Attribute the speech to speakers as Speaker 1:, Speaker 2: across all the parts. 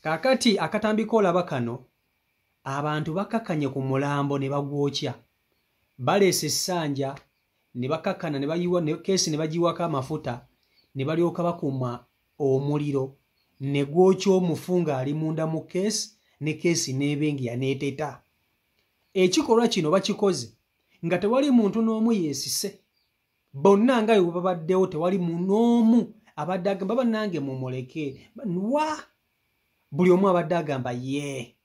Speaker 1: Kaakati akatambi k'olaba kano, abantu bakkakkanye ku mulambo ne bagwokya. Baleese essanja ne bakakkana ne bayiwa ne keesi ne bagiwako amafuta ne balyoka bakuma omuliro ne gwokya omufu ng'ali munda mu keesi ne keesi n'ebengeya n'eteta. Ekikolwa kino bakikoze nga tewali muntu n'omu yeesise. Bonna nga bwe babaddewo tewali n'omu abadde agamba bannange mumuleke. Wa! Buli omu abadde agamba ye.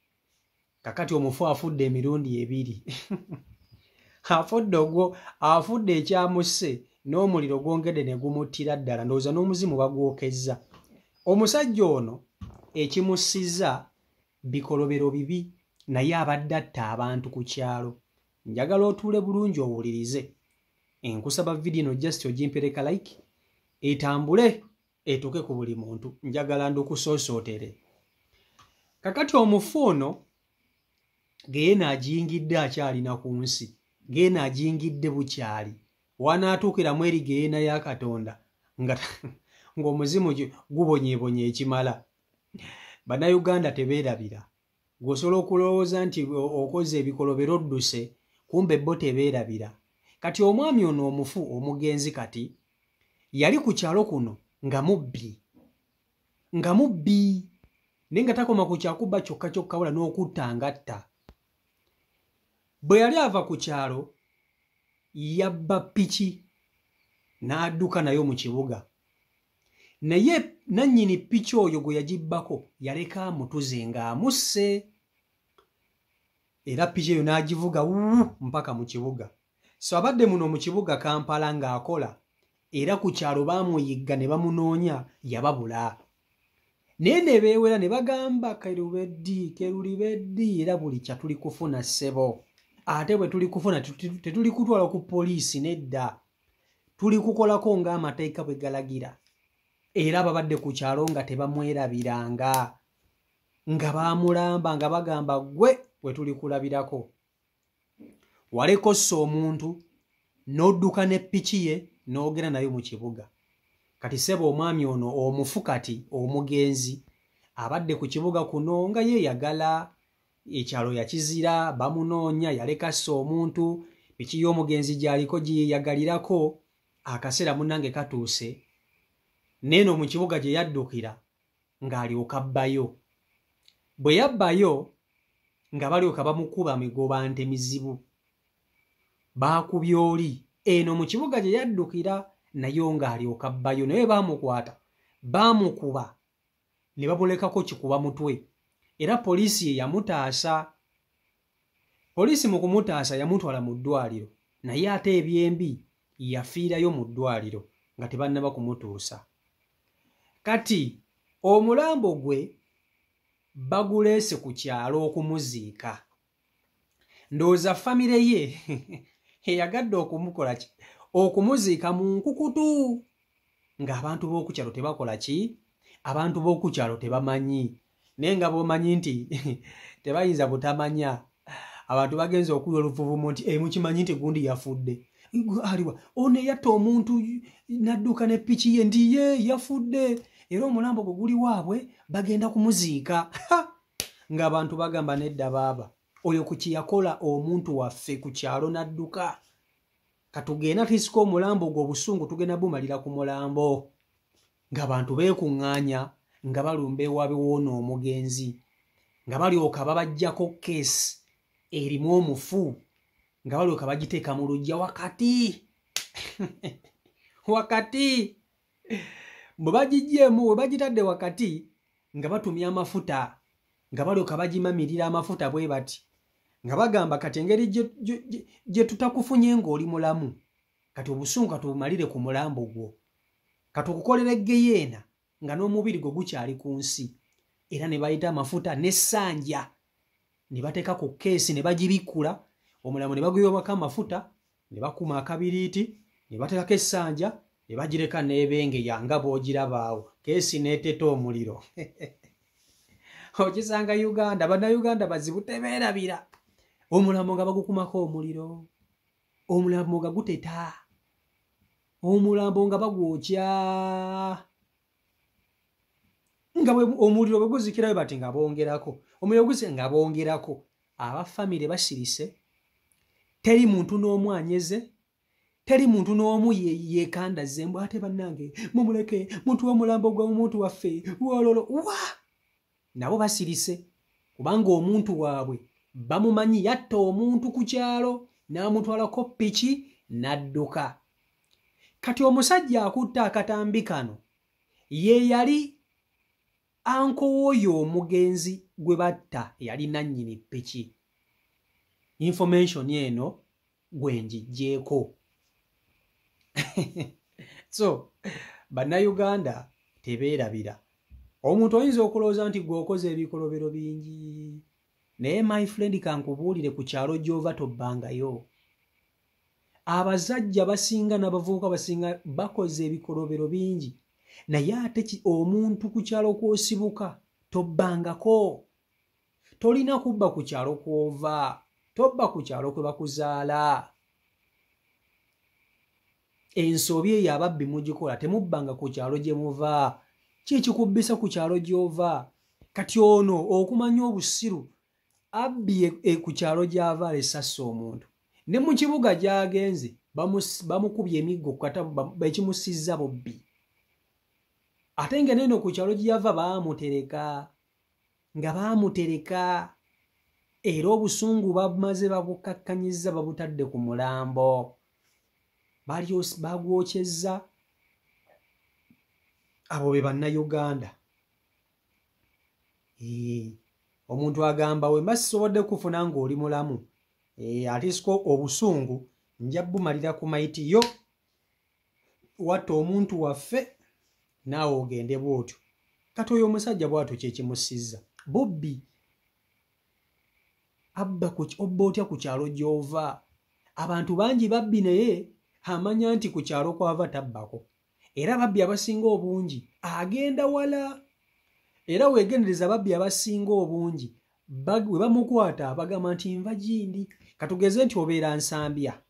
Speaker 1: Kakati omufu afudde emirundi ebiri. Afudde ogwo, afudde ekyamusse n'omuliro gwongedde ne gumuttira ddala, ndowooza n'omuzimu bagwokezza. Omusajja ono ekimussizza bikolobero bibi, naye abadde atta abantu ku kyalo. Njagala otuule bulungi owulirize. Nkusaba vidiyo eno just ogimpereka like, etambule etuuke ku buli muntu. Njagala ndukusoosootere. Kakati omufu ono geena agiyingidde akyalina ku nsi, geena agiyingidde bukyali. Wanaatuukiramu eri geena ya Katonda nga ng'omuzimu gubonyeebonye ekimala. Bannayuganda tebeerabira. Gw'osobola okulowooza nti okoze ebikolobero odduse, kumbe bo tebeerabira. Kati omwami ono omufu omugenzi kati yali ku kyalo kuno nga mubbi. Nga mubbi. Naye nga takoma ku kyakubba kyokka kyokka wabula n'okutta ng'atta. Bwe yali ava ku kyalo yabba piki n'adduka nayo mu kibuga. Naye nannyini piki oyo gwe yagibbako yaleka amutuze ng'amusse. Era piki eyo n'agivuga mpaka mu kibuga. So abadde muno mu kibuga Kampala ng'akola, era ku kyalo baamuyigga ne bamunoonya yababula. Naye ne beewera ne bagamba kerube ddi, kerulibe ddi, era buli kya tuli kufuna ssebo. Ate bwe tuli kufuna tetuli kutwala ku poliisi nedda. Tuli kukolako ng'amateeka bwe galagira. Era babadde ku kyalo nga tebamwerabiranga. Nga baamulamba nga bagamba ggwe we tuli kulabirako. Waleka ossa omuntu n'odduka ne piki ye n'ogenda nayo mu kibuga. Kati ssebo omwami ono omufu kati omugenzi abadde ku kibuga kuno nga yeeyagala, ekyalo yakizira, bamunoonya, yaleka assa omuntu, piki y'omugenzi gy'aliko gyeyeeyagalirako, akaseera munnange katuuse, n'eno mu kibuga gye yaddukira ng'alyoka abbayo. Bwe yabbayo nga balyoka bamukuba migoba nte mizibu. Baakubye oli eno mu kibuga gye yaddukira nayo ng'alyoka abbayo, naye baamukwata, baamukuba ne bamulekako kikuba mutwe. Era poliisi ye yamutaasa. Poliisi mu kumutaasa yamutwala mu ddwaliro, naye ate ebyembi yafiirayo mu ddwaliro nga tebannaba kumutuusa. Kati omulambo gwe baguleese ku kyalo okumuziika. Ndowooza famire ye eyagadde okumukola ki? Okumuziika mu nkukutu ng'abantu b'oku kyalo tebakola ki? Abantu b'oku kyalo tebamanyi. Naye nga b'omanyi nti tebayinza butamanya. Abantu bagenze okuya oluvuvumo nti mukimanyi nti gundi yafudde. Aliwa ono eyatta omuntu n'adduka ne piki ye nti ye yafudde. Era omulambo gwe guli waabwe bagenda kumuziika. Ng'abantu bagamba nedda baaba. Oyo ku kye yakola omuntu waffe ku kyalo n'adduka. Katugenda tusika omulambo gwe obusungu tugenda bumalira ku mulambo. Ng'abantu beekuŋŋaanya nga balumba ewaabwe w'ono omugenzi. Nga balyoka babaggyako keesi erimu omufu. Nga balyoka bagiteeka mu luggya wakati. Wakati. Bwe bagiggyeemu, bwe bagitadde wakati nga batumya amafuta. Nga balyoka bagimamirira amafuta bwe bati. Nga bagamba kati engeri gye tutakufunye ng'oli mulamu, kati obusungu katubumalire ku mulambo gwo. Katukukolere geyeena nga n'omubiri gwo gukyali ku nsi. Era ne bayita amafuta n'essanja ne bateeka ku keesi ne bagibikkula, omulambo ne baguyobako amafuta, ne bakuma akabiriiti, ne bateekako essanja, ne bagireka n'ebengeya nga bw'ogiraba awo. Keesi n'eteta omuliro. Okisanga Uganda, Bannayuganda bazibu tebeerabira. Omulambo nga bagukumako omuliro, omulambo nga guteta, omulambo nga bagwokya. Nga omuliro bwe guzikirayo bati nga bongerako, omuliro guzikira nga bongerako. Aba famire basirise, teri muntu n'omu anyeze, teri muntu n'omu yeekandaze mbu ate bannange mumuleke muntu w'omulambo gw'omuntu waffe wololo wa. Nabo basirise kubanga omuntu waabwe bamumanyi, yatta omuntu ku kyalo n'amutwalako piki n'adduka. Kati omusajja akutta akatambi kano ye yali anko w'oyo omugenzi gwe batta, yali nannyini piki. Information eno gwe ngiggyeeko. So bannayuganda tebeerabira. Omuntu oyinza okulowooza nti gwe okoze ebikolobero bingi, naye my friend kankubuulire, ku kyalo gy'ova tobbangayo. Abasajja basinga n'abavubuka basinga bakoze ebikolobero bingi, naye ate omuntu ku kyalo kw'osibuka tobbangako. Tolina kubba ku kyalo kw'ova, tobba ku kyalo kwe bakuzaala. Ensobi eyo ababbi mugikola, temubbanga ku kyalo gye muva. Ki ekikubbisa ku kyalo gy'ova? Kati ono okumanya obusiru abbi ku kyalo gy'ava alesassa omuntu, ne mu kibuga gy'agenze bamukubye emiggo kata ekimusizza bubbi. Ate nga neno ku kyalo gye yava baamutereka, nga baamutereka, era obusungu bamaze babukakkanyizza babutadde ku mulambo, bagwokyezza. Abo be bannayuganda. Omuntu agamba we mba sisobodde kufuna ng'oli mulamu, ate obusungu nja bumalira ku mayiti yo, watta omuntu waffe naawe ogende bw'otyo. Kati oyo omusajja bw'atyo kye kimusizza bubbi. Abba obba otya ku kyalo gy'ova? Abantu bangi babbi, naye amanya nti ku kyalo kwava tabbako. Era ababbi abasinga obungi agenda wala. Era weegendereza ababbi abasinga obungi bwe bamukwata bagamba nti nva gindi. Katugeze nti obeera Nsambya,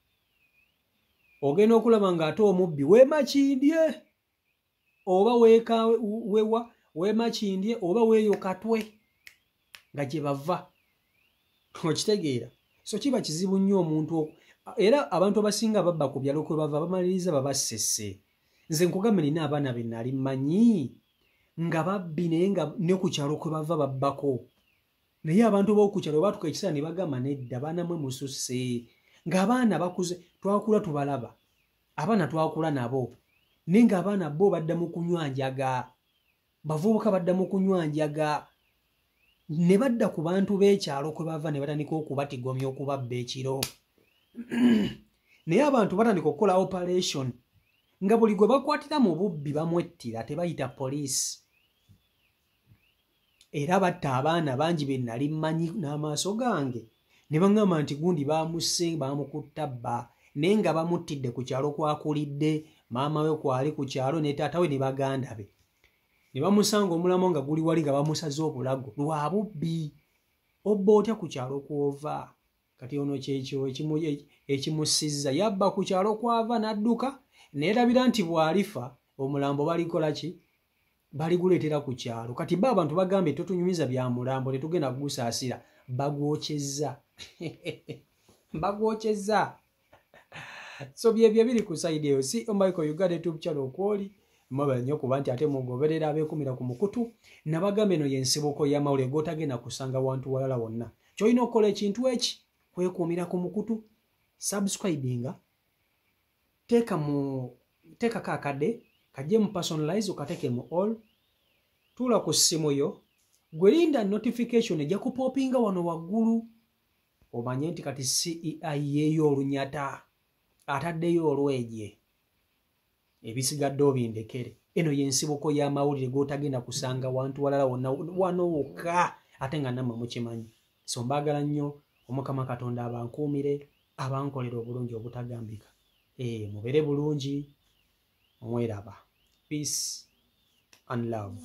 Speaker 1: ogenda okulaba ng'ate omubbi weemakindye oba wewa weemakindye oba weeyo Katwe nga gye bava. Okitegeera? So kiba kizibu nnyo omuntu. Era abantu abasinga babba ku byalo kwe bava bamaliriza babassesse. Nze nkugambye nina abaana be nali mmanyi nga babbi, naye nga ne ku kyalo kwe bava babbako. Naye abantu b'oku kyalo baatuuka ekiseera ne bagamba nedda, baana mwe mususse. Ng'abaana bakuze, twakula tubalaba, abaana twakula nabo, naye ng'abaana bo badda mu kunywa njaga, bavubuka badda mu kunywa njaga, ne badda ku bantu b'ekyalo kwe bava ne batandika okubatigomya, okubabba ekiro. Naye abantu batandika okukola operation nga buli gwe bakwatira mu bubbi bamwettira, tebayita poliisi. Era batta abaana bangi be nali mmanyi n'amaaso gange, ne baŋŋamba nti gundi baamusse, baamukutta bba, naye nga bamuttidde ku kyalo kwakulidde, maama we kwali ku kyalo ne taata we ne baganda be. Ne bamusanga omulambo nga guli wali nga bamusaze obulago lwa bubbi. Obba otya ku kyalo kw'ova? Kati ono kyekyo ekimusizza, yabba ku kyalo kwava n'adduka, neerabira nti bw'alifa omulambo balikola ki? Baliguleetera ku kyalo. Kati ba abantu bagambye totunyumiza bya mulambo, tetugenda kugusaasira, bagwokyezza. Bagwokyezza. So byebyo biri ku side eyo. Si Michael Uganda YouTube channel okwoli mwebale nnyo kuba nti ate mugoberera abeekumira ku mukutu. Nabagamba eno y'ensibuko y'amawulire g'otagenda kusanga wantu walala wonna. Ky'olina okukola ekintu eki kwekuumira ku mukutu, subscribinga, teekako akadde kajje mu personalize okateeke mu all, tuula ku ssimu yo gwe linda notification ejja kupopinga wano waggulu, omanye nti kati CEI yeeyo olunyata ataddeyo olweje, ebisigadde obindekere. Eno y'ensibuko y'amawulire g'otagenda kusanga wantu walala wonna, wano wokka, ate nga nammwe mukimanyi. So mbaagala nnyo, Omukama Katonda abankuumire, abankolera obulungi obutagambika. Mubeere bulungi, mweraba. Peace and love.